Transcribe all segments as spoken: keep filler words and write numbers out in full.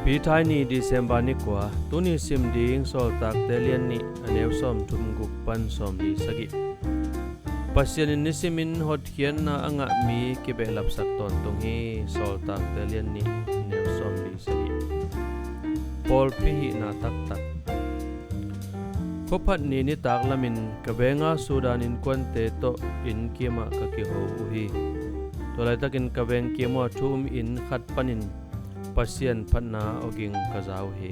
Pi Thai ni, December ni kua. Tuni sim ding Sawltakte lian nih, a neu sawmthum guk pan sawmli sagih. Pasian in nisimin hotkhiatna a ngah mi kibehlapsak tawntung hi. Sawltakte lian nih, a neu sawmli sagih. Pawlpi hihna taktak. Khuaphat ni nitak lamin ka venga Sudan innkuante tawh inn kimah ka kiho uh hi. Tua laitakin ka vengkim uh a thu um inn khat panin Pasian phatna awging ka za uh hi.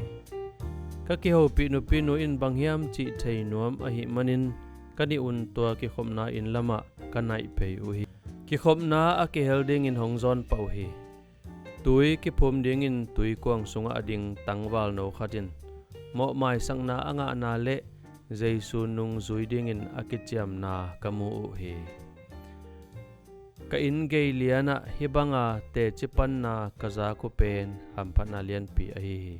Ka kihopih nupinu in bang hiam cih thei nuam ahih manin ka nih un tua kikhopna inn lamah ka naih phei uh hi. Kikhopna a kihel dingin hong zawn pah uh hi. Tui kiphum dingin tuikuang sungah a ding tangvalno khat in mawhmaisakna a ngahna le Jesu nungzui dingin a kiciamna ka mu uh hi. Ka inn gei lianah hih banga teci panna ka zak uh pen hamphatna lianpi ahi hi.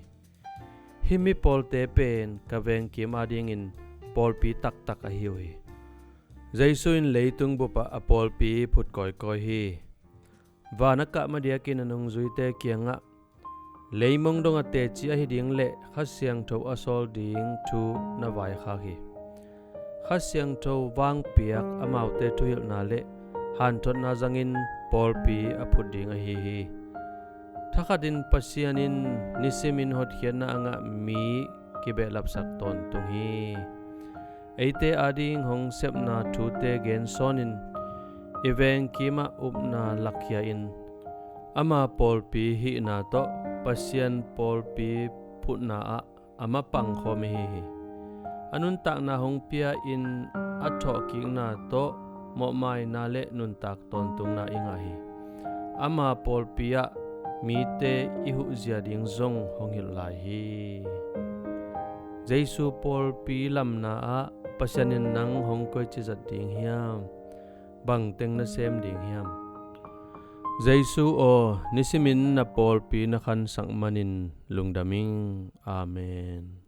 Hih mi pawlte pen ka vengkim adingin pawlpi taktak ahi uh hi. Jesu in leitung bupah a pawlpi phut kawikawi hi. Van a kah madiakin a nungzuite kiangah leimong dong a teci ahi ding le Kha Siangtho a sawl ding thu na vaikhak hi. Kha Siangtho vangpiak amaute thuhilhna le hanthotna zangin pawlpi a phut ding ahi hi. Thakhatin Pasian in nisimin hotkhiatna a ngah mi kibehlapsak tawntung hi. Eite ading hong sepna thute gensawnin i vengkimah upna lakkhia in ama pawlpi hihna tawh Pasian pawlpi phutna ah a mapang khawm ihi hi. A nuntakna hong pia in a thawhkikna tawh mawhmaina le nuntak tawntungna i ngah hi. Ama pawlpi ah mite i huhzia ding zong hong hilh lai hi. Jesu pawlpi lamna ah Pasian in nang hong koici zat ding hiam? Bangteng na sem ding hiam? Jesu aw, nisimin na pawlpi na khansak manin lungdam ing. Amen.